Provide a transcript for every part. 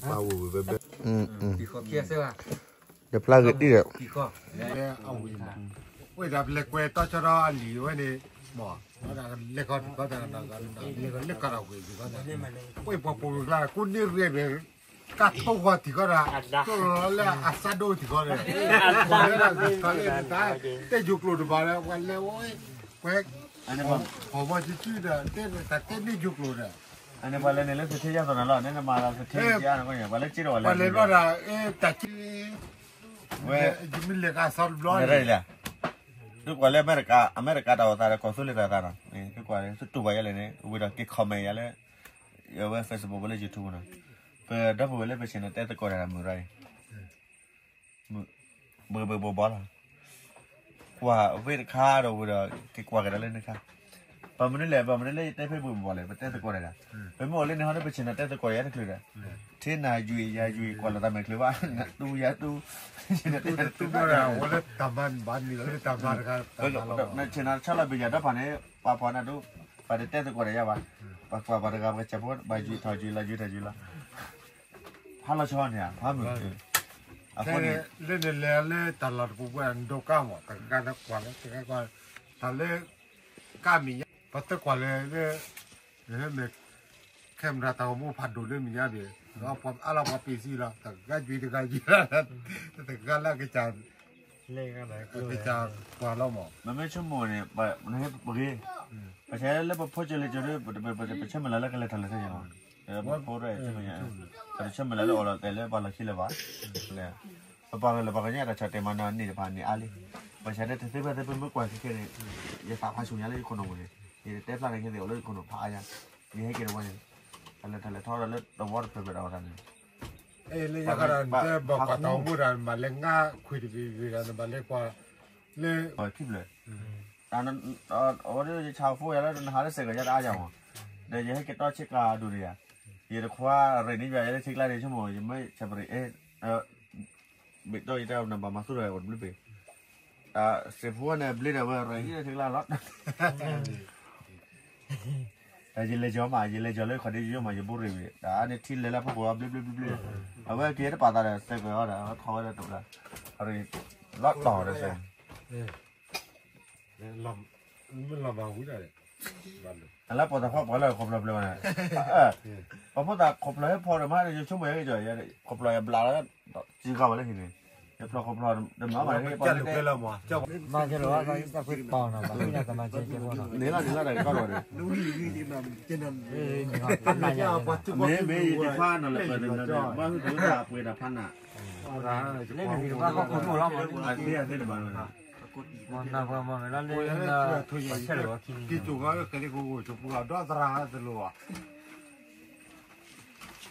ပဝဲဝဲဘဲ, ဒီဖျါဂ့ၤတံၢ်ဒီး, ဝဲဒၣ်ပလဲၤကွဲးတီဆၢဒီးအလံၤဝဲန့ၣ်, မ့ၢ်, လဲၤခီတံၢ်ခီတၢ်, လဲၤခီတံၢ်ခီတၢ်, ပှၤပိာ်မုၣ်ကျါ ကိးန့ၢ်ရဲၣ်ဘဲ, ကၢ်တိၢ်ဃီတံၢ်ခီတၢ်, တိၢ်လီၤလၢအစၢ်ဒိၣ်တံၢ်ခီဒီး, ပှၤလၢတၢ်တဲယိၤကျိာ်တဘၣ်လၢ ပှၤလဲၤဝဲ, ပှဲၤ, ဟီၣ်ဘီစုစုဒီး တဲတၢ်တဲန့ၢ်ယိၤကျိာ်ဒီး, အန့ၣ်ပှၤလဲၤန့ၣ်လၢသထ့ယါသိးနၤလီၤ, နမၤလၢသထ့ယါနကီၢ်ညါ, ပှၤလၢက့ဒီးပှၤလဲၤဘျီဒီး, တၢ်က့, ဝဲ, ယမ့ၢ်လဲၤကါစီတဘျီန့ၣ်, သုကွၢ်လၢအမဲရကၤ, အမဲရကၤတၢ်အိၣ်သးဒီးကီၢ်သူလ့ၤတၢ်သးနီၤ, သုကွၢ်လၢသုတူၢ်ဘၣ်ယါလဲၣ်န့ၣ် ဝံၤဒီးက့ၤ comment ယါလၢ, ဝဲ Facebook ဝဲလၢ YouTube နီၤ, ပဒီပုၢ်ဝဲၢ်လၢပဆ့ၣ်နီၤတဲသကိးတၢ်မုၢ်ရၤအံၤ, ဘၣ်ဘၣ်ဘၣ်လီၤ, ကွၢ်ဝဲတခါဒီးဝံၤဒီး က့ၤကွၢ်ကဒါလၢန့ၣ်ခါ, ဘၣ်မနုၤလဲၣ်, ဘၣ်မနုၤလၢယတဲ Facebook ဘၣ်လဲၣ်, ပတဲသကိးတၢ်ဒီး, ပမ့ၢ်အိၣ်လၢန့ၣ်ဟီဒီး ပဆ့ၣ်နီၤတဲသကိးယါတချုးဒီး, ထဲနၤယွံၤယၤယွံၤ ကွၢ်လိာ်သးမဲာ်ချၢဘၣ်, နတူၢ်ယၤတူၢ်, နဆ့ၣ်နီၤဆီလီၤဘ့ၣ်ယၤဒီးဖးန့ၣ်, ပှၤဖီၣ်နၤဒိ, ပှၤတတဲသကိးတၢ်ယါဘၣ်, ပှၤကွၢ်ပှၤတဂၤပှၤကစၢ်ဖိ ဘၣ်ယွံၤထီၣ်ယွံၤလီၤယွံၤထီၣ်ယွံၤလီၤ, ဖးလီၤဆီန့ၣ်ဧါ, ဖးမုၢ်, အဃိန့ၣ်, လၢနလဲၤလၢတၢ်လီၢ်တပူၤပူၤ နဒိးကါမး တဂၤလၢကွၢ်လၢ တဂၤကွၢ်, တၢ်လၢ, ကါမံၤညါ ပှၤသ့ကွၢ်လၢ, မ့ၢ်, camera တၢ်ဂီၤမူဖးဒိၣ်လၢမံၤညါဘ့ၣ်, အါလီၤပှၤပ့ၤစံလီၤ တဂၤယွံၤတဂၤယွံၤ, တဂၤလၢကစၢ်, ကစၢ်ကွၢ်လီၤမး, မ့မ့ၢ်ဆိကမိၣ်န့ၣ်, ပဂ့ၤ, ပဆဲးလၢပဖိကၠိလံကၠိဒီး, ပဆၢမုၢ်လၢ်လၢကလဲၤထီၣ်လဲၤထီၣ်ယါလီၤ, ပဖိ, ပတဆၢမုၢ်လၢ်လၢအီၣ်လီၤတဲာ်လၢပှၤလီၢ်ခံလၢၤဘၣ်, ပပှၤကလၢၤပှၤကညီတၢ်ဆီၣ်တဲာ်မၤနီၢ်န့ၢ်တဖၣ်န့ၣ်အါလံ, ပဆဲးတဲတသ့ဖဲသ့ပမ့ၢ်ကွၢ်ခဲခဲန့ၣ်, ယသးဖးဆူၣ်ညါလၢယခိၣ်နူာ်ပူၤန့ၣ်, ယတဲဖျါန့ၣ်ခဲသ့ၣ်အိၣ်လၢယခိၣ်နူာ်ဖးအါယါ, ယဟဲက့ၤတဝဲန့ၣ်, တၢ်လဲၤထီၣ်လဲၤထီဒီးလၢတဝီတဖျၢၣ်ဖျၢၣ်ဒီးအီၤတၢ်န့ၣ်, လၢယၤဃီဒီး နတဲဘၣ်ကွၢ်တၢ်အိၣ်မူဒီး နဘၣ်လဲၤငါခွံတဘ့ၣ်ဘ့ၣ်ဒီး နဘၣ်လဲၤကွၢ်, လၢ, ခံဖျၢၣ် တၢ်, အဝဲဒၣ်ယဆၣ်ဖိယၤလၢနဟးလၢစဲးကီးယါတအါယၤမး, ဒီးယဟဲက့ၤတီဆ့ကၤဒိၣ်န့ၣ်ယါ, ယတခွါရ့ၣ်န့ၢ်ယၤယဲလၢထံကျါန့ၣ် ဆိကမိၣ် ယမ့ၢ်ဆၣ်ပရံၣ်, ဘ့ၣ်တီယတဲနဘၣ်မၤသူၣ်ဒီးအိၣ်တဘျုးဘ့ၣ်, တၢ်စံးဖိန့ၣ်ဘျ့ဒီးဝဲရ့ၣ်ထံကျါလီၤ, တၢ်ယလဲၤကၠီမး ယလဲၤကၠီလၢခီၣ်ဒ့ယိမး ယဘိရ့ၣ်ဝံၤ တၢ်အါန့ၢ်ထံလဲၤလၢဖီခိၣ်ဘျ့ဘျ့ဘျ့ဘျ့, အဝဲက့ၤတပာ်သးဒီးစဲးကီးအီၤဒီး အဝဲထီၣ်ဝဲဒီးတဘျီ, အရ့ၣ်, လီၤတီၢ်ဒီးစဲး လၢပိာ်သးဖီပှၤလၢခီဖျိဖျိန့ၣ်, ပှၤဖိသၣ်ခီဖျိဟဲဖီဒီးမး ယဆိကမိၣ်ယဲက့ၤ, ခီဖျိယဘျးလီၤ, စံဃာ်ဝဲလၢဟံၣ်န့ၣ်, ယဖျိခီဖျိတမၤဘၣ်, မၤကဲလီၤ, တၢ်ခွဲးပာ်နီၤ, ဘၣ်မနုၤကမၤကဲကဲဖီနီၤ, န့ၣ်လီၤန့ၣ်လီၤတၢ်ကီဒီး, မ့ၢ်မ့ၢ်ယတဖးနီၤလၢပှဲၤတနီၤဒီး ဘၣ်ဟုၣ်တဝဲတၢ်ပှဲၤတၢ်ဖးနး, အသ့အသ့တဘၣ်နီၤ, က့ၤကၠိၣ်ဃီကဲၤလ့ၣ်ကိးကိးဆိးပူၤဒီး ဒီသရၣ်သလိၤဘၣ်,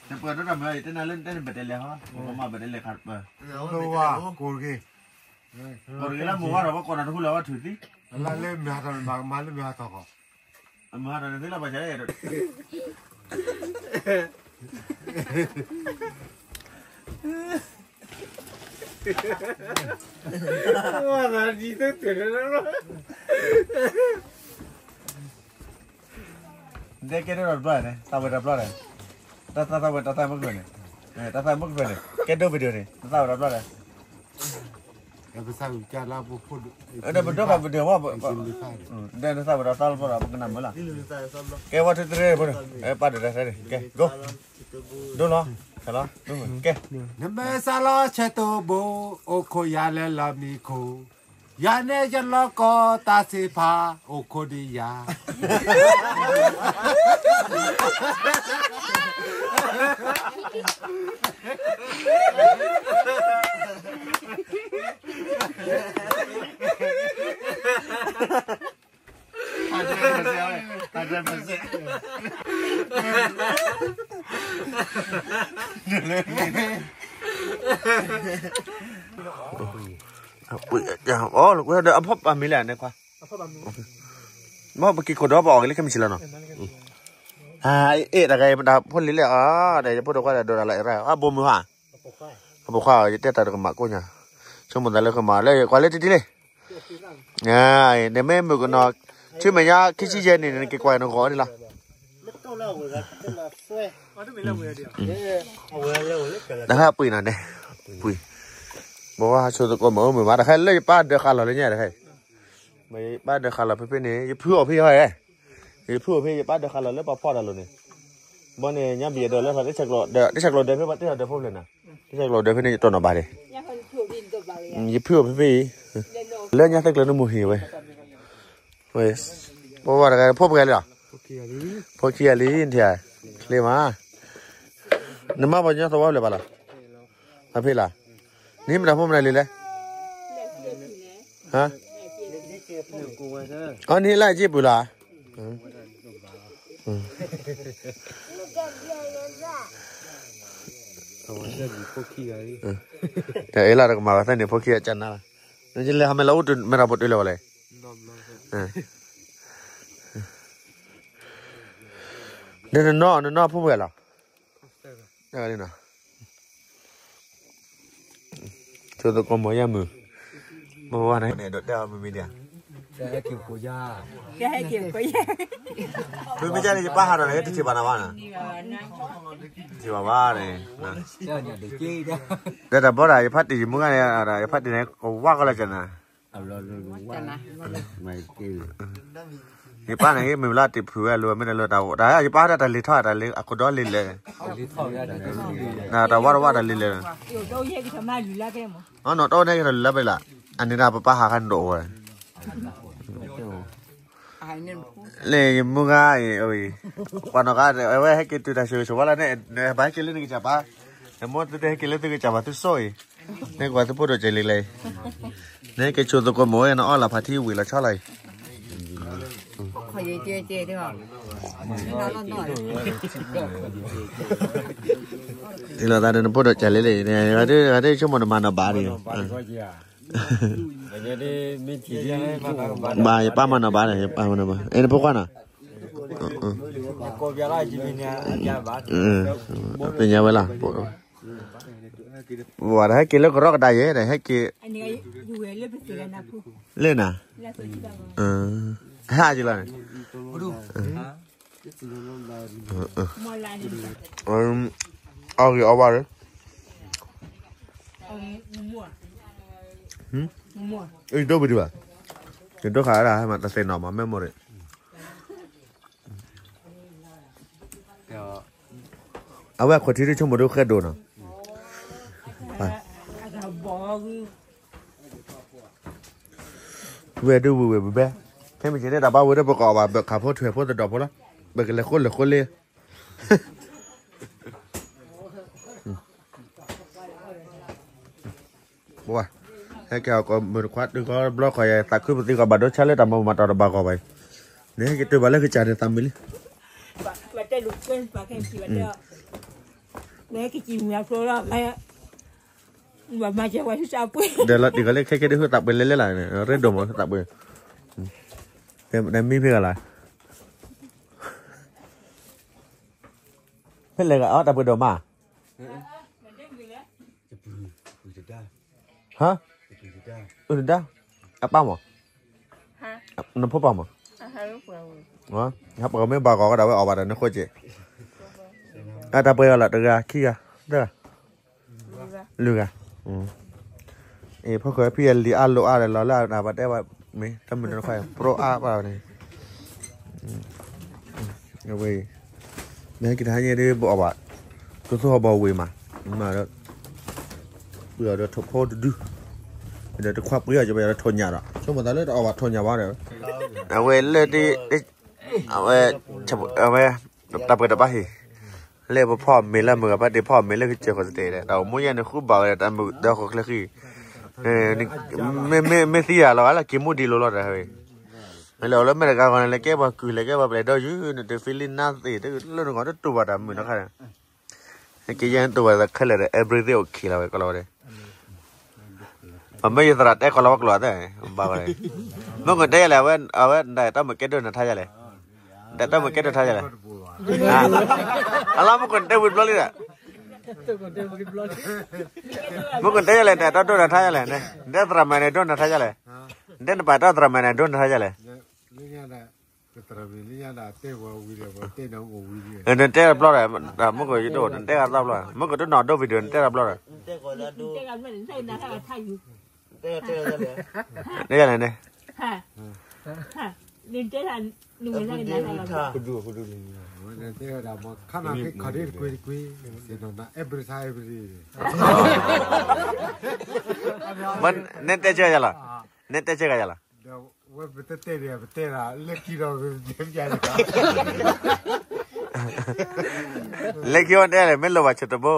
နပှဲၤဒီးတၢ်မၤ ယတဲနၤလၢနတဲနဘၣ်တဲလဲၤဟီ, ပမၤဘၣ်တဲလဲၤခးပၢၤ, ကိးတဂ့ၤ, ကိးတဂ့ၤလၢမိၢ်ဝါဒီး ပကိးနၤတဟူလၢအဝဲထုးသံ, လၢမ့ၢ်ဟးထီၣ်မၤကမၤလၢမ့ၢ်ဟးထီၣ်ကီး, မၤဟးထီၣ်န့ၣ်သ့လီၤ ပှၤစး နတဲကဲဒိၣ်တဘျီန့ၣ် သးဝဲတဘျီန့ၣ်, တၢ်သးဝဲတၢ်သးမုၢ်ကဖျၢၣ်န့ၣ်, တၢ်သးမုၢ်ကဖျၢၣ်န့ၣ် ကဲဒိၣ် video န့ၣ် နသးဝဲတဘျီန့ၣ်, ဒီးပဒိၣ်ဃာ် video ဝဲ, ဒီးနသးဝဲတဘျီဒီး ပကနၣ်မုာ်လီၤ, ကဲ one two three ဖိန့ၣ်, ပာ်ဒိၣ်တၢ်သၢန့ၣ်, ကဲ, ဒိၣ်လီၤ, ဟဲလီၤ, ကဲ နမ့ၢ်စးလီၤဆဲးတိဘိ, အိၣ်ခိးယၤလၢလီၤမံခိၣ်, ယၤန့ၣ်ယလီၤကီတၢ်စံးဖး, အိၣ်ခိးဒံးယၤ အဖီၣ်ပာ်မံၤလဲၣ်န့ၣ်ခွါ, မ့ၢ်ပက့ၤခိၣ်ဒီးပအီၣ်က့ၤလၢခဲမုၢ်ဆ့ၣ်လီၤနီၤ, အဲၣ်တဂၤအံၤ ပတၢ်ဖိလံၤလဲၣ်အီၤ, ဒီးယဖိဒိၣ်ခွါဒီးဒိၣ်တၢ်လၢအရၢၣ် အဘိမုၢ်ဟါ, အဘိခွါ ယတဲတၢ်တကမၣ်ကိးညါ, ဆိကမိၣ်သးလၢကမၣ်လၢကွၢ်လၢတံၤတံၤလံ, နမ့ၢ်မုၣ်ကနီၤ, ဆူမဲာ်ညါခံဆံယဲၢ်နံၣ်န့ၣ် နက့ၤကွၢ်နဂီၢ်န့ၣ်လီၤ. တခါပှ့ၤနီၤန့ၣ်, ပှ့ၤ, ဘဝါဆိသကိးမ့ၢ်အိၣ်မုာ်မး တခါလၢယပၢ်ဒၢးဃာ်လီၤလၢညါတခါ, ယပၢ်ဒၢးဃာ်လီၤဖဲဖဲန့ၣ် ယဖုအီၤဖဲဟီ, ယဖုအီၤဖဲ ယပၢ်ဒၢးဃာ်လီၤလၢပှၤဖီတၢ်လိၤန့ၣ်, ဘီန့ၣ် ညါဘံၣ်အဒၢးလၢ တၢ်ဆဲးကျိးဒၢးဖဲပှၤတဲအီၤဒၢးဖိဖျဲးနၤ, တၢ်ဆဲးကျိးဒၢးဖဲန့ၣ် ယတိၢ်နီၣ်ဘၣ်န့ၣ်, ယဖုအီၤဖဲဖဲအံၤ, လၢညါသ့ၣ်ကျၢၤနမုၢ်ဟံၣ်ဝဲ ပဝဲတဂၤဖိပှဲၤလံလီၤ, ဖိခံဂၤလံ, ချ့မး, နမါပှၤကညီသဝီဖျဲၣ်ဘၣ်လီၤ, အဖဲလီၤ, နဟံးမတၤဖိမတၤလံလဲၣ်, အနဟံးလၢအက့ၢ်ပူၤလီၤ, တအဲၣ်လီၤတကမၤဝဲသ့ၣ်န့ၣ် ဖိခံဂၤကနၣ်လီၤ, နလဲၤဟးမ့ၢ်လီၤအိၣ်တုၤမ့ၢ်ထီၣ်ဖိတုၤလၢဝဲလဲၣ် နနီၢ် နနီၢ်ဖိပှဲၤလီၤ, ဆိသကိးမ့ၢ်ယဲမုာ်, မ့ၢ်ဝဲန့ၣ်ဒိးတဲအီၤမ့မ့ၢ်ဒံးဧါ, မ့မ့ၢ်ကန့ၣ် ယပၢ်ဟးထီၣ်န့ၣ် တထံၣ်ဘၣ်နၤဘၣ်နၤ, တထံၣ်ဘၣ်ဘၣ်န့ၣ်, ဒီးတၢ်ဘီဒၣ် ယဖါတံၢ်ယမုၢ်ဂၤန့ၣ် ယဖါတံၢ်န့ၣ် ကဝါကီလၢကနၤ ယပၢ်န့ၣ် မ့ၢ်ဘျီတ့ၢ်ဖုးဝဲအလိၤ မ့ၢ်တၢ်လၢတၢ်အိၣ် တၢ်ယပၢ်ဒၣ်တၢ်လံၤထီၣ် တၢ်လံၤအခိၣ်ဒီလံၤလဲၣ်, တၢ်ဝါတဝါတၢ်လံၤလဲၣ်, အနီၢ်တအိၣ်န့ၣ်ကထီၣ်လံၤလၢပလၢ်, အန့ၣ်ဒၣ်ပပၢ်ဟးခါန့ၣ်တအိၣ်ဝဲ, လၢယမုၢ်ဂၤအံၤ, ပှၤနီၢ်ဂၤ အဝဲဟဲက့ၤတုၤတၢ်ဆိၣ်ဂ့ၤဆိၣ်ဝါလၢန့ၣ် ဘၣ်ဟဲက့ၤလၢနကစၢ်ပၢ်, နမိၢ်သုတဟဲက့ၤလၢသုကစၢ်ပၢ်သုစိအံၤ, နကွၢ်သုဖိဒိၣ်ကဲလံလဲၣ်, နဟဲက့ၤဆိသကိးမ့ၢ်ဝဲ နအီၣ်လၢဖးထံဝံၤလီၤဆီလီၤအံၤ လီၤသးဒီးနဖိဒိၣ်ကၢ်လံလံ, ဂၤဒ်ဆိကမိၣ်နမၤနီၢ်ဘၣ်ဒံး, ဘၣ်ယပၢ်မၤနီၢ်ဘၣ်ဒီး ယပၢ်မၤနီၢ်ဘၣ်, အဲ နဖိခွါနီၤ, သ့ၣ်ညါဝဲလီၤ, ဝဲဒၣ်ဟဲက့ၤလၢကရီကဒါယဲၢ် ဒီးဟဲက့ၤ, လၢနၤ, ဟဲက့ၤလီၤန့ၣ် အီၣ်ဂ့ၤအီၣ်ဘၣ်လၢ, ယဒိးဘၣ်ဒံးဘၣ်, ယဒိးခးဝဲဒၣ် ဟဲမၤတသ့ၣ်နီၣ်မး မ့ၢ်မိၢ်ရ့ၣ်, အဝဲအခိၣ်ထံဒ်ဆိကမိၣ်ဒ်ဃဲဒိၣ်နီၤ, ဝဲဒၣ်ဝံၤဝံၤပဘဲ, ဖဲမ့ၢ်က့ၤန့ၣ် တၢ်ဘၣ်ဝဲဒၣ်ပကအီၣ်ဘၣ် ဘၣ်ခးဖိထွဲဖိသဒီၣ်ဖိလီၤ, ပကလဲၤဃိလဲၤဃိလံ, ပဝဲ, ဟဲက့ၤအီၣ်ကီးမုၢ်တခွါတုၤကီးဘျီခီယဲ သးခုပသံကီးဘၣ်ဒိဆါလၢတၢ်မၤမၤတီၢ်တဘၣ်ဂီၢ်ဘၣ်အံၤ, နဟဲက့ၤတုၤဘၣ်လၢကစၢ်န့ၣ်သးမုာ်လံ, ဒီးလီၤတံၢ်ကီးလၢခဲခဲဒ်ဟုသးပှ့ၤလဲၤလဲၤလၢ်န့ၣ် ရ့ဒိၣ်မးသးပှ့ၤ, တမံဖဲဂၤလၢ်, ဖဲလဲၣ်ဂၤအီၣ်တၢ်ပှ့ၤဒိၣ်မး, ဟါ, အုတဒါ, အပၢ်မး, နဖိပၢ်မး, ဟးပှၤမ့ၢ်ဘၣ်ဂီၤကဒီးဝဲအီၣ်ဘၣ်ဒီးနဃိစ့ၢ်, အတၢ်ပှ့ၤဂၤလီၤ တဂၤခံဂၤ, တဂၤ, လွံၢ်ဂၤ, အ့ ဖိခွါဖံအလံၤအါလိာ်အါဒီးလီၤလၢအပှၤတဲဘၣ်မ့ၢ် တမုၢ်နခွါ ပြိအါဘၣ်န့ၣ် အဝဲ, နဟဲက့ၤတဟါညါဒ်ပအီၣ်ဘၣ်, ကသိၣ်ဟီၣ်ဘီဝ့ၤမး, မးဒီး, ပှ့ၤအီၤဒီးထိၣ်ဖိတဒု, ဒီးတခွါပှ့ၤအီၤ ယပှ့ၤအီၤဒီးထိၣ်ညၣ်ဒီး ဆိကမိၣ်သးလၢတအီၣ်ဘၣ်ထိၣ်ညၣ်ဘၣ်ဒီး, အဝဲလၢ, အဝဲ, အဝဲ, တၢ်ပှ့ၤတဘၣ်ဟံၣ်, လၢပဖီၣ်မ့ၤလၢမုၢ်ဂၤဖါတံၢ်ဖီၣ်မ့ၤလၢကစၢၢ်ဃီၤစတဲဒီး တၢ်အိၣ်မူယဲၢ်န့ၣ်ဃုဘၣ်ဝဲတၢ်မုာ်ဒီးဃီၤချၢဃံ, မ့ၢ်သံယၤလီၤဂၤလၢက့ၤမူဒံးလိၤလီၤတၢ်ဝဲ, မ့ၢ်လၢအီၤလၢမဲာ်တဂၤဂီၢ်န့ၣ် လဲၤကဲပှၤကုၢ်လဲၤကဲပှၤပျဲၢ်ဒီယုၢ်န့ၣ် တဖံလံနါသ့ၣ်တလၢနဂီၢ်တတူၢ်ဘၣ်တၢ်မုာ်နီတခါ, ဟဲက့ၤယဲၢ်တူၢ်ဘၣ်သးခဲလၢာ်ဒီး everything okay လီၤဝဲကီလီၤဝဲဒၣ်, ပမ့ၢ်ယသရၣ်တဲကီလီၤဝဲကျိာ်သ့ၣ်, ဘၣ်ဝဲ, မ့ၢ်ကတဲယၤလဲၣ် အဝဲ, အဝဲဒၣ်တၢ်မ့ၢ်ကဲဒိၣ်နထါယၤလဲၣ်, ဒၣ်တၢ်မ့ၢ်ကဲဒိၣ်ထါယၤလဲၣ်, အလီၤမ့ၢ်ကတဲဝံၤတဘျီလံဒီး မ့ၢ်ကတဲယၤလဲၣ် နတၢ်ဒိၣ်နထါယၤလဲၣ်, နတဲသရၣ်မုၣ်န့ၣ်ဒိၣ်နထါယၤလဲၣ်, နတဲနပၢ်တၢ်သရၣ်မုၣ်န့ၣ်ဒိၣ်နထါယၤလဲၣ်, သရၣ်မုၣ်လၢညါဒီးတဲဝဲဝံၤဒီး တဲနၤအိၣ်ဝံၤဒီး နတဲတဘျီဒီး မုၢ်ကီၤယတအိၣ် နတဲဂၤသၣ်ဘျီ မုၢ်ကီၤတနီၤဒိ video နတဲတဘျီဒီး တဲယၤန့ၣ်န့ၣ် နတဲဆၢယၤလီၤ နတဲဆၢယၤလီၤ လၢခံဝဲတဲလဲၣ် မ့ၢ်လိၣ်ဘၣ်ဆိတဘိ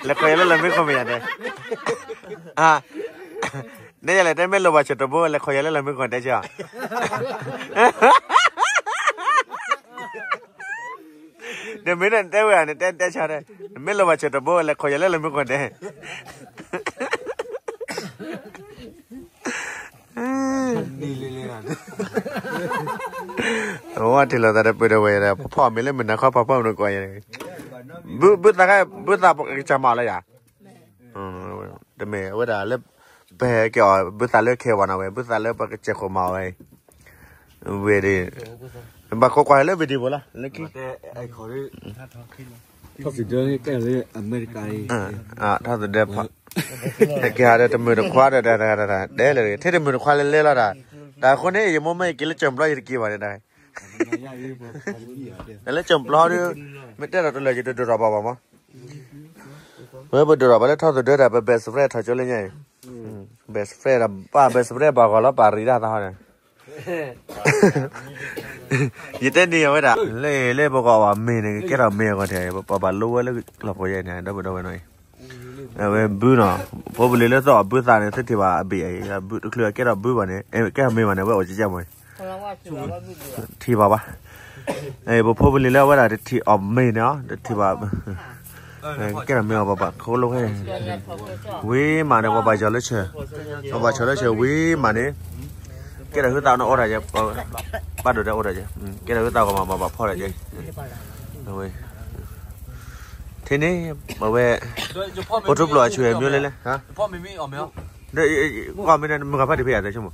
လဲၤခိးယၤလၢလၢမ့ၢ်ခိၣ်မ့ၢ်ယၤတဲ နဲယၤလဲၣ်တဲမ့ၢ်လိၣ်ဘၣ်ဆိတဘိ လဲၤခိးယၤလၢလၢမ့ၢ်ခိၣ်တဲဆၢ တမ့ၢ်န့ၣ်တဲဝဲဧါ နတဲတဲဆၢတဲ မ့ၢ်လိၣ်ဘၣ်ဆိတဘိ လဲၤခိးယၤလၢလၢမ့ၢ်ခိၣ်တဲ အဝဲထံၣ်လိာ်သးတပၢၢ်ဒီးဝဲ ပဖီၣ်မ့ၢ်လၢမုၢ်နၤခီ ပဖီၣ်မုၢ်နၤကီးယၤ ဘုသး ဘုသးကစၢ်မၤလၢယၤ တမ့ၢ်အဝဲဒၣ်လၢ ပဟဲက့ၤအီၤ ဘုသးလၢခဲဝါနီၤဝဲ ဘုသးလၢပကစဲးခိၣ်မၤအီၤဝဲ ဝဲဒၣ် ဘၣ်ခိးကွၢ်လၢ video လီၤ လၢခံ ထီၣ်သုးဒၢကဲလၢအမဲရကၤအံၤ ထီၣ်သုးဒၢဖီ တက့ၤဟးဒီးတမုာ်တခွါဒီး တဲလၢ ထဲတမုာ်တခွါလဲၤလဲၤလီၤတၢ် တၢ်အဃိန့ၣ် ယမိၢ်မ့ၢ်ယက့ၤလၢကၠၢၣ်ဘျီ ယတက့ၤဘၣ်န့ၣ်တၢ် လၢကၠၢၣ်ဘျီဒီး မ့ၢ်တဲဒီးတလၢာ် ယတဒိၣ်ထီၣ်ဘၣ်ဘၣ်မး ဝဲပဒိၣ်ထီၣ်ဘၣ်လၢထီၣ်သုးဒၢတၢ် ပ best friend ထီၣ်ကၠိလၢညါအံၤ best friend ဒီးပ best friend ပှၤဂီၤလီၤ ပှၤရံးဒၣ်သးဟီန့ၣ် ယတဲန့ၢ်အဝဲဒၣ် လၢလၢပဂီၢ်ဘၣ်မ့ၢ်န့ၣ် ကဲထီၣ်မ့ၢ်အဂီၢ်ထဲ ပပာ်လိဝဲလၢလီၢ်ပှဲၤယဲန့ၣ် ဒီပုၢ်ဒီဝဲၢ်နီၤအံၤ အဝဲဘုနီၤ ဖိပလံၤလၢသီၣ်ဘုသးန့ၣ် သုထံၣ်ဘၣ်အဘ့ၣ်အံၤ ဘုတချုးကဲထီၣ်ဘုဘၣ်န့ၣ် ကဲထီၣ်မ့ၢ်ဘၣ်န့ၣ် အဝဲအိၣ်ကကၢ်မ့ၢ် ထံၣ်ဘၣ်ဘၣ် ပဖိပလံၤလၢအဝဲဒၣ်တထံၣ်အီၣ်မ့ၢ်န့ၣ် တထံၣ်ဘၣ် ကဲထီၣ်မ့ၢ်အီၤ ပပာ်ခီလိာ်ဝဲ ဝံၤမးန့ၣ် ပပာ်ယီၤလၢဆၢ ပပာ်ဆီၣ်လၢဆၢဝံၤမးန့ၣ် ကဲထီၣ်ဟုသးနီၣ်အိၣ်တၢ်ယဲ ပၢ်ဒိၣ်တဲအိၣ်တၢ်ယဲ ကဲထီၣ်ဟုသးကမၤမၤဘၣ်ဖီၣ်တၢ်ယဲ ထဲန့ၣ် အဝဲ ဖိထူပျိၢ်အဆူၣ်အမျိုးလဲလဲ ကွၢ်မ့ၢ်မ့ၢ်မုၢ်ဂၤဖးဒံးဖဲယၤတဲဆိကမိၣ်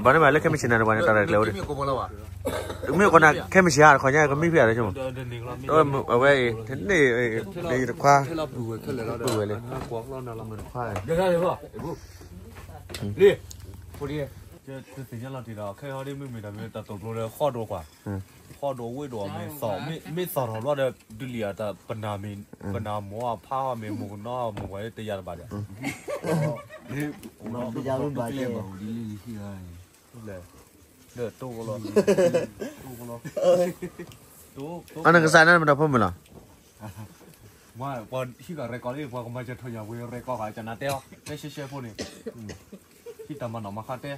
ဘၣ်န့ၣ်ဘၣ်လၢခဲမုၢ်ဆ့ၣ်နၤတပှၤန့ၣ် တၢ်ရဲၣ်ကျဲၤအိၣ်ဒီး မ့ၢ်ကီးနၤခဲမုၢ်ဆ့ၣ်ဧါ တခီညါကမံဖဲယၤတဲဆိကမိၣ် အဝဲအံၤ ထဲန့ၣ် တခွါ ပုၢ်ဝဲၢ်လံ မုၢ်တခွါ တသ့ၣ်ညါလီၤတံၢ်ဒီး ခဲအံၤဒ်မ့မ့ၢ်ဒီးမ့ၢ်တၢ်တိာ်ကျိဒီး ဃီၣ်ဒိၣ်ကွၢ် ဃီၣ်ဒိၣ်ဝ့ၢ်ဒိၣ်မ့ၢ်သီၣ် မ့ၢ်သီၣ်ထီၣ်ဘျီဒီး ဒုးလံၣ်အတၢ်ပနၢ်မ့ၢ် ပနၢ်မိၢ်အဖါအီၤမ့ၢ် မိၢ်ကနီမ့ၢ် ဝဲတယၤတဘၣ်ဒီး လၢ တိၢ်ကလီ တိၢ်ကလီ အနကစၢ်န့ၣ်မ့ၢ်ဒီးဖိမုၣ်လီၤ ပှၤဟံၣ်ကရဲၣ်ကီၢ်လံ ပှၤကမၤစၢၤထီၣ်ညၣ်ဝဲရဲၣ်ကီၢ်ဃာ်ကနၤတဲအီၤ တဲရှဲရှဲဖိန့ၣ် ဟံၣ်တၢ်မၤနီၣ်မၤဃါတဲ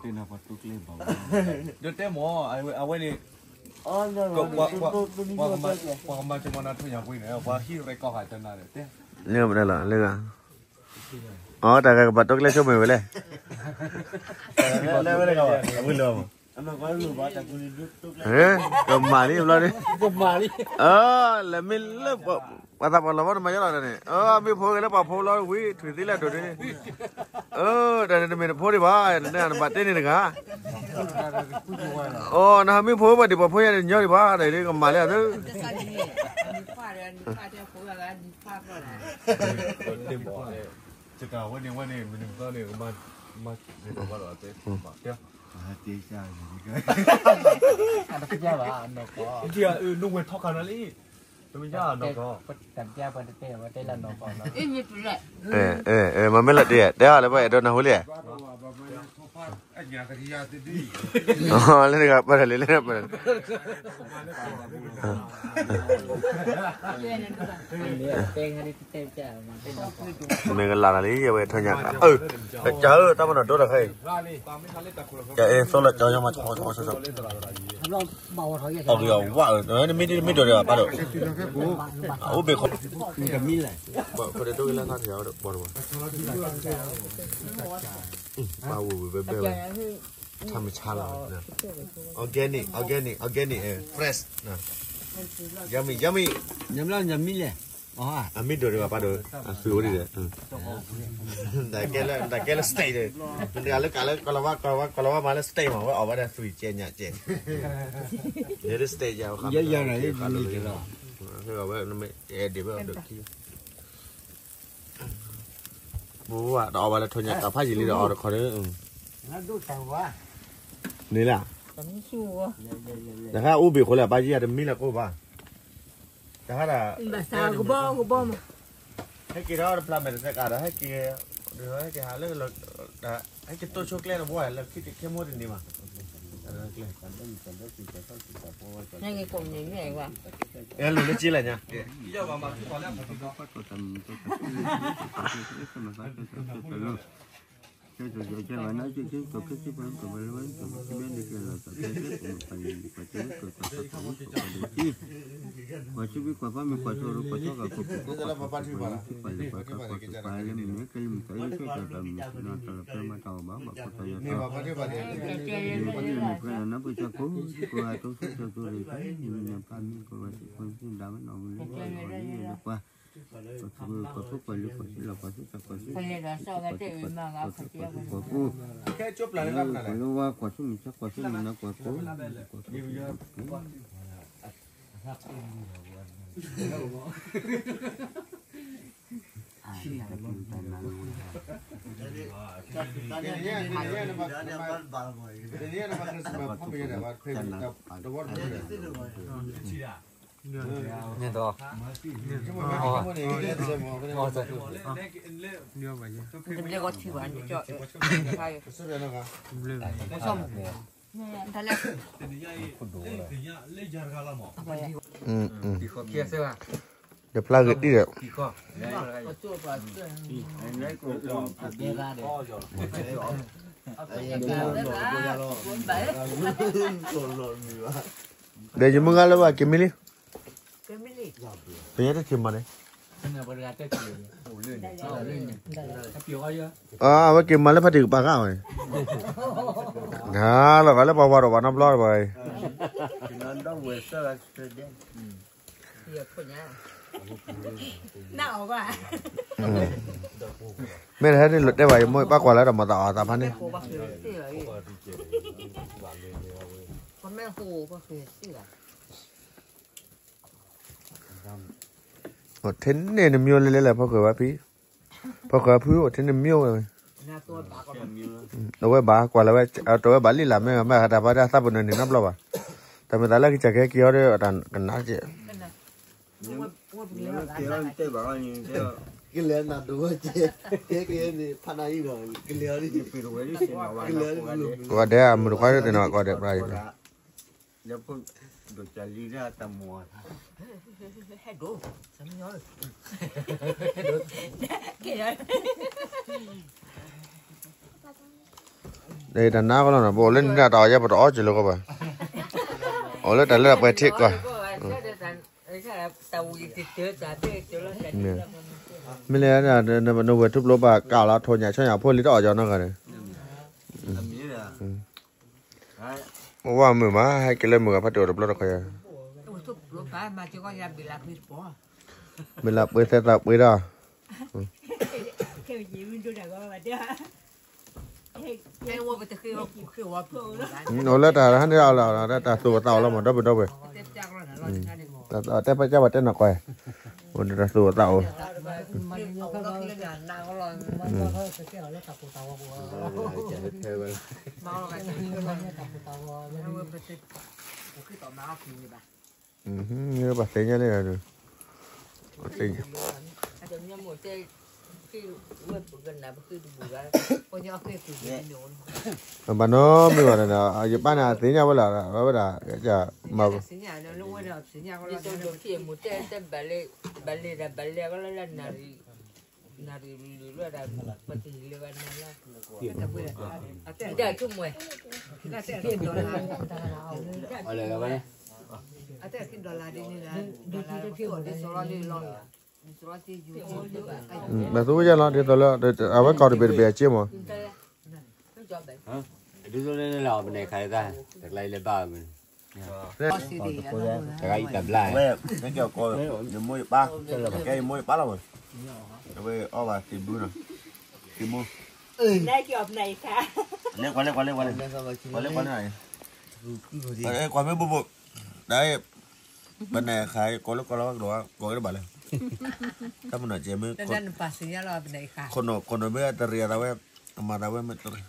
ဒီးတဲမ့ၢ် အဝဲန့ၣ် ပှၤကမၤစၢၤမၤနၤထီၣ်ညၣ်ဝဲန့ၣ် ပှၤဟံၣ်ရဲၣ်ကီၢ်ဃာ်ကနၤတဲ လၢလၢ အတၢ်ဂၤကဘၣ်တိကျဲဆိကမိၣ်ဝဲလဲၣ် ကမၤလံဘျီန့ၣ် လဲၤမ့ၢ်လၢ ပှၤသးပှၢ်လီၤဘီတမၤယါလီၤန့ၣ် မ့ၢ်ဖိဂ့ၤလၢပှၤဖိလီၤဝံၤ ထွံၣ်သံလၢဒိၣ်ဒ်န့ၣ် တၢ်န့ၣ်တမ့ၢ်တဖိဒံးဘၣ် နဘၣ်တဲန့ၢ်တဂၤ အိ နဟးမ့ၢ်ဖိဘၣ်ဒံးပှၤဖိယါန့ၣ်ညီဒံးဘၣ် တၢ်အံၤကမၤလၢအသၢ တၢ်ဝဲန့ၣ်ဝဲန့ၣ် မနုၤမသီန့ၣ် မၤ နဝဲထီၣ်ခါနၤလံ တမ့ၢ်ယါနီၢ်ကီၢ် မ့မ့ၢ်လၢတဲ တဲဟီၣ်လၢပှၤအဲၣ်ဒိးနၢ်ဟူလံ လၢတဂၤပၢၢ်ထီၣ်လံ လၢပၢၢ် မ့ၢ်ကလၤတၢ်လံ ယဝဲထီၣ်ညါ ကၢ်ဧၢ တၢ်ပနီၣ်ဒိတၢ်ခဲအံၤ ကၢ်အ့ သိလၢကၠီယီမး ဆီဆီဆီဆီ အဂ့ၤအဝၣ်ဧၢ နမ့ၢ်ဒ်နမ့ၢ်ဒိးဒီးပၢ်ဒီး အိၣ်ဘ့ၣ်ခီ ပၢ်ဝဲဝဲဘဲဝဲ ထမဆါလီၤ organic organic organic fresh yummy yummy ညမ့ၢ်လၢညမံလဲၣ် အမ့ၢ်ဒိးဒံးဘၣ်ပၢ်ဒိး, အသွံၣ်အိၣ်ဒံးဒီး, တၢ်ကဲလၢ တၢ်ကဲလၢ state ဒီး, တဂၤလၢကးလၢကီၢ်လီၤဝါ ကီၢ်လီၤဝါ ကီၢ်လီၤဝါမၤလၢ state မး ဝဲအီၣ်ဝဲဒၣ်သွံၣ်ကဲညၣ်ကဲ, လၢ state ယၤ, ဝဲ နမ့ၢ်အဲၣ်ဒိးဝဲဒိးခံ ပဝဲတအီၣ်ဘၣ်လၢထိးညၣ်ကးဖးယံာ်လံဒီးအီၣ်တခီန့ၣ်, န့ၣ်လၢ, တခါအိၣ်ဘ့ၣ်ဃိလၢအပၢ်ယံာ်အတမံလၢကိၣ်ဘၣ်, တခါဒၣ်, ဟဲက့ၤထီၣ်တဖျါမဲာ်တသဲကးဒီး ဟဲက့ၤ, ဟဲက့ၤဟးလၢ, ဟဲက့ၤတိၢ်ဆိကျဲတဘိလၢခံတခဲမိၢ်တနံၤဘၣ်, အဲၣ်လိာ်လၢက့လဲၣ်ညါ ဒီးဖျါဂ့ၤတံၢ်ဒီး, ဒီးယမုၢ်ဂၤလၢဘၣ်က့ၤမံလံ, ပယဲတက့ၤမၤန့ၣ်, အဝဲက့ၤမၤလၢဖါတံၢ်ကပၤဂၤဝဲ, ဂၤလီၤဂၤလၢပှၤဝါဒီးပှၤနီတဘျီဘၣ်အံၤ မ့ၢ်တဟဲန့ၣ်လိာ်တဲဘၣ် ယမိၢ်ဘၣ်ကွၢ်လၢဒီးမၤသးအီၤသးဖါန့ၣ်, ထဲန့ၣ်နမ့ၢ်လဲၤလဲၤလဲၤ ဖီခိၣ်ဘၣ်ဖံ, ဖီခိၣ်ဖုအိၣ်ထဲန့ၣ်မ့ၢ်ဝဲ, တဝဲဘၣ်ကွၢ်လၢၤဝဲ, တဝဲဘၣ်လံလၢ်မ့ၢ်မ့ၢ်တၢ်ဖါတၢ်သးပူၤန့ၣ်န့ၣ်နီတဘျီဘၣ်, တၢ်မ့ၢ်သးလၢကစၢ်ကဟဲက့ၤအီၤဒီးတၢ်ကနၣ်ကဲ ကလဲၤနၤဒိးဝဲကဲ, ကဲကဲန့ၣ် ဖးနၤအံၤဒီး ကလဲၤအီၤဒ်, ကလဲၤအီၤဒ်, ကီၢ်ဒဲးအမုၢ်တခွါသ့ၣ်နီၣ် ကီၢ်ဒဲးပြၢ်အံၤ, တၢ်နါကလီၤနီၤ ပအိၣ်လၢနတၢ်အီၣ်ယဲ ပတအီၣ်က့ၤလၢကီၢ်ဘၣ်, အိၣ်လၢတၢ်လၢတၢ်ပှဲၤထံးကွၢ်, မ့ၢ်လဲၣ်, နဝဲၢ်ထူၣ်ဖျိဘၣ်ကးလီၤ ထိၣ်ညၣ်ဆီညၣ်ဖိလံတအီၣ်ကီၤနီတဂၤန့ၣ်, ဝဲမုာ်မး ဟဲက့ၤလၢမုာ်ဂၤဖးတံၢ်အိၣ်တဘျီတခီယၤ, မ့ၢ်လၢပှဲၤသဲသးပှဲၤဒီး အိၣ်လၢတၢ်ဟးန့ၣ်အီၤလီၤ တၢ်သူၣ်အိၣ်သးအိၣ်လီၤမး ဒီပုၢ်ဒီဝဲၢ်, တဲပာ်ကၢ်ပှၤတဲနီၢ်ကီၢ်, အိၣ်ဒီးတၢ်သူၣ်အိၣ်သးအိၣ်, ပှၤသ့ၣ်ညါန့ၣ်ဒီး ဘၣ်နီမ့ၢ်ဘၣ်ဒီး ယပၢ်န့ၣ် အသ့ၣ်ညါဝဲလီၤ ဝဲဒၣ် မၤ ဘၣ်သူဝဲယါလီၤ ဒ်သိးလၢ အဝဲကီၢ်တဘ့ၣ်တဘ့ၣ်အစ့မး, ဒ်သိးလၢနလၢအီၤပနဲၣ်ခါလၢတၢ် တကျါအံၤလၢဘၣ်မနုၤ, တဂၤအံၤတဘျါ, ဝဲ, နကဲအီၤကီး, ယမိၢ်ယပၢ်, ကဲယမိၢ်ယပၢ်လီၤဝဲ, အဝဲအီၣ်ဘၣ်သံးဘုနီၤ, သံးမူ, လဲၤကွၢ်လဲၤကွၢ်လဲၤကွၢ်လဲၤ, ကွၢ်လဲၤကွၢ်လဲၤ, ကွၢ်မ့ၢ်ဘိဘိ, ဒ်, ပနၤခါ ကိးလၢကိးလီၤဝါကဒီး, ကိးက့ၤတဘၣ်လၢ, တၢ်မနုၤကဲမ့ၢ်, ခိၣ်နူာ်မ့ၢ်တရံးအသးဝဲ, အမၤသးဝဲမ့ၢ်တရံး, မ့ၢ်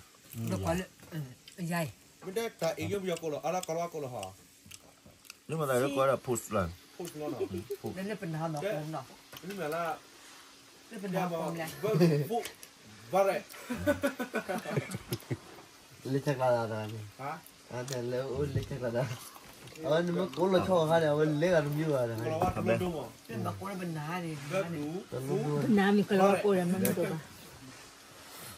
တၢ်အံၤယိယီကိးလီၤ, အါလၢကိးလီၤဝါကိးလီၤဟီ, လၢမၤသးလၢကိးလၢ post လီၤ, လၢပနၤနီၤကိးနီၤ, လၢပနၤကိးမလဲၣ်, ဘၣ်ရဲၣ်, လၢဆဲးကျါသးတဂၤန့ၣ်, လၢအိၣ်လၢဆဲးကျါသး, အဝဲနမ့ၢ်ကိးလီၤဆီခါန့ၣ် အဝဲလဲၤဂၤတမံၤဘၣ်တဂၤန့ၣ်, ပနၤမ့ၢ်ကလီၤဝါကိးဒီးမ့ၢ်မ့ၢ်တ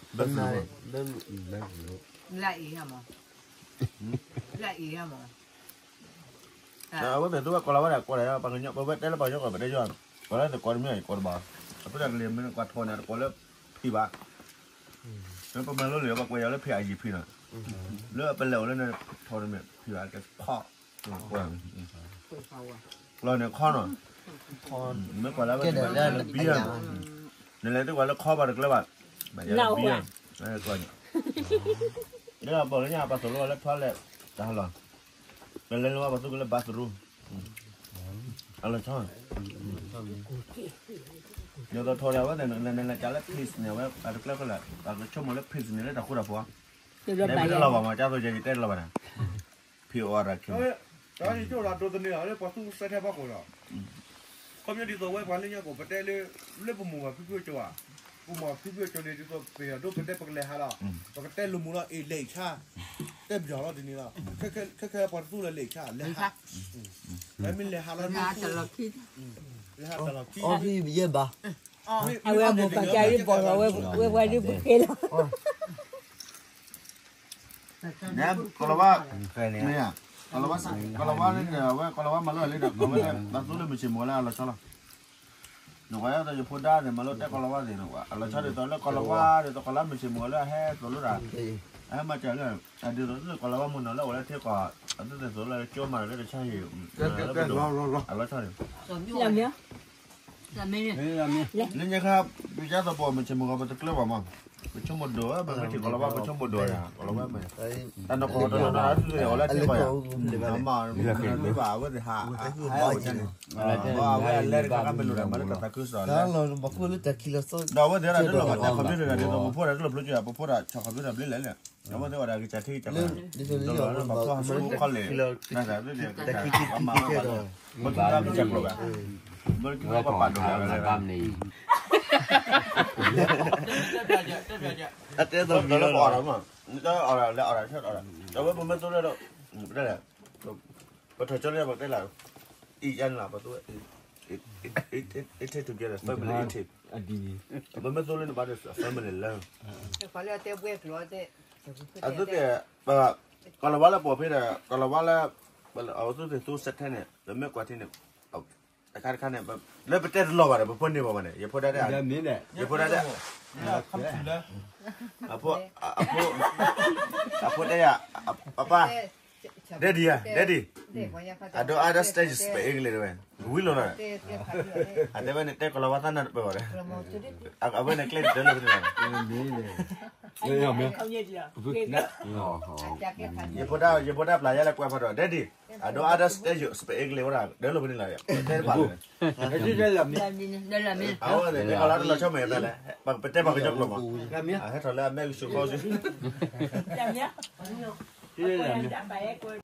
ဘၣ်, လၢအံၤဟဲမး, လၢအံၤဟဲမး အဝဲမ့ၢ်သုဝဲကိးလီၤဝဲဒၣ်ကိးလီၤ, ပှၤကညီ ပဝဲတဲလၢပှၤကညီကိး ပတဲယီၤ, ကိးလၢသကိးတမ့ၢ် ကိးတဘၣ်, အဃိတၢ်ကလံၤမ့ၢ်ကွၢ်ထီၣ်န့ၣ် တကိးလၢဖံးဘၣ်, လၢပမၤလိလံာ် ပကွဲးယၤလၢဖံးအယံၤဖံးနီၤ, လၢပလဲၤအိၣ်လၢန့ၣ်ထီၣ်န့ၣ်မ့ၢ်ဖံးဘၣ်ကဲခီၣ်, လီၤန့ၣ်ခီနီၤ, မ့ၢ်ကွၢ်လၢဝဲန့ၣ် ဘံယၤ, နလဲၤသ့ကွၢ်လၢခီဘၣ်တကျၢၤဘၣ်, ဘံယၤ, လၢအဘီၣ်လၢညါ ပှၤသိၣ်လိဝဲလၢထီၣ်လဲၣ်, တၢ်ဟလီၤ နလဲၤလၢဝဲပှၤသူကလၢ bathroom, အလီၤဆီ, ယသိးထီၣ်ဒၣ်ဝဲသ့ၣ် နလဲၤကးလၢ police န့ၣ် အဝဲအတကျဲဃီလၢ အကဆိကမိၣ်လၢ police န့ၣ်လၢတၢ်ဃူတၢ်ဖိး, တဲတလီၤဘၣ်မး ကသိးယဲယတဲတလီၤဘၣ်န့ၣ်, ဖံးအီၣ်ရၣ်ခံ, တၢ်န့ၣ်ကၠိဒၣ်ဒိးသန့ၤလီၤလၢပှၤသူစဲထဲဖီခိၣ်ဒီး, ခီပညီဒ်သိးဝဲပှၤလၢညါကိး ပတဲလၢ, လၢပမိၢ်ပှၢ်ဖံဖုအကၠိဧါ, ပမိၢ်ဖံဖုအကၠိန့ၣ် ဒ်သိးပယီၤဒိၣ်ပတဲပကလဲၤဟးလီၤ, ပကတဲလိာ်မူလီၤ အ့ လဲၤဆါ, တဲပယီၤလီၤဒ်န့ၣ်လီၤ, ခဲခဲပှၤတသူလၢလဲၤဆါ လဲၤဟး, မ့ၢ်လဲၤဟးလီၤ, လဲၤဟးတၢ်လီၢ်ခံ, လဲၤဟးတၢ်လီၢ်ခံ, အဝဲအမိၢ်ပၢ်ကါဒ်ဘီၣ်လီၤဝဲပှၤဒ်ပဃဲလီၤ, ကိၤလၤဝါ, မ့ၢ်, ကိၤလၤဝါ, ကိၤလၤဝါန့ၣ် အဝဲကိၤလၤဝါမၤလိလံဒီး ကိၤလၤဝါန့ၣ် ဘၣ်သူလၢမုၢ်ဆ့ၣ်မုၢ်ဂီၤလၢအလီၤဆီလီၤ, နကွၢ်ဒ်သိးယဖိဒါန့ၣ် မၤလိတဲကိၤလၤဝါသ့ၣ်န့ၣ် အလီၤဆီဒ်သိးလၢကိၤလၤဝါ ဒ်သိးကိၤလၤမုၢ်ဆ့ၣ်မုၢ်ဂီၤလၢအဟဲသိၣ်လိတၢ်, အဟဲမၤစၢၤလၢ, ဒ်သိးကိၤလၤဝါမုၢ်နီၤလၢအိၣ်လၢထံကီၢ်, အသုသ့ၣ်သိၣ်လိလၢကၠိမၤလၢတၢ်ဆါဟံၣ်, အလီၤဆီန့ၣ် လၢညါခါ, ပယါသပှၢ်မုၢ်ဆ့ၣ်မုၢ်ဂီၤ ပတကျၢၤဘၣ်မး, ပဆိကမိၣ်ဒိၣ်ဝဲ ပမ့ၢ်ထံၣ်ကိၤလၤဝါ ပဆိကမိၣ်ဒိၣ်ဝဲဒၣ် ကိၤလၤဝါမ့ၢ်, တၢ်နီၢ်ကီၢ်တနီၤနီၤ အသုသ့ၣ်အိၣ်လၢထံကီၢ်ယၤ, မ့ၢ်ဘၣ်အဝဲသ့ၣ်ဟး, ဟးအိၣ်ကန့ၣ်, အဝဲအလဲၤတခါခါမ့ၢ်လိၣ်ဒၣ် မၤလၢတၢ်သးခုကစီၣ်လၢ, ဒီးအဝဲသ့ၣ်ဒၣ်တလိၣ်ဘၣ် computer ဒ်သိးပဖိဒၣ်တလိၣ်ဖျိကၢ ပဖိဒၣ်ဆီၣ် computer ဘျ့လဲၣ်လၢ, အဝဲသ့ၣ်ဝဲဒၣ်ကစၢ်ထံကစၢ်ကီၢ်, ဒီးပဖိဟးမူကီၢ်လဲၣ်, နသးသ့ၣ်ကစၢ်မၤဘၣ်လီၤ, မ့ၢ်ကစၢ်ကျိၤဘၣ်, မ့ၢ်ကစၢ်ပှၤပာ်ဒိၣ်ဘၣ်, အတဲသိးလၢပအီၣ်ဒီးမး, လဲၤအီၣ်ဒီး, အဝဲပမ့ၢ်သိလၢဒီး, ပထီၣ်ကၠိလၢပတဲလၢ, အံၤယါန့ၣ်လီၤ ပသိ, it take together, family it take, ပမ့ၢ်သိလၢနဘၣ်ဒီး family လၢ, အသုသ့ၣ်, ကိၤလၤဝါလၢပှၤဖဲဒီး ကိၤလၤဝါလၢ, အသုသ့ၣ်သူစဲးထဲန့ၣ် ပမ့ၢ်ကွၢ်ထံန့ၣ်, တခါတခါန့ၣ်, လၢပတဲတလီၤဘၣ်ဒီး ပဖိန့ၢ်ဘၣ်ဘၣ်န့ၣ် ယဖိဒၣ်တဲ, ယဖိဒၣ်တဲ, အဖိတဲယၤ, အပၢ်, daddy ဧါ daddy, I don't understand your speak English ဝဲ, ဝံၤလီၤလီၤ, အတဲဝဲန့ၣ် တဲကိၤလၤဝါသးနၢ်တပၢၢ်ဘၣ်ဒီး, အဝဲန့ၣ်ကျဲတၢ်လၢပန့ၣ်လီၤ, ယဖိဒၣ်, ယဖိဒၣ်ပျၢ်ယဲလၢကွဲးဖးဒီး daddy, I don't understand your speak English ဝဲဒၣ် တၢ်လၢပန့ၣ်လီၤ, တဲတဘၣ်လီၤ, အဝဲန့ၣ် တဲကိၤလၤဝါတလီၤဆီမဲာ်တၢ်လဲၣ်, ပတဲပှၤကညီကျိာ်မး, ဟဲထီၣ်လၢအမဲကဆူၣ်ခီဆူၣ်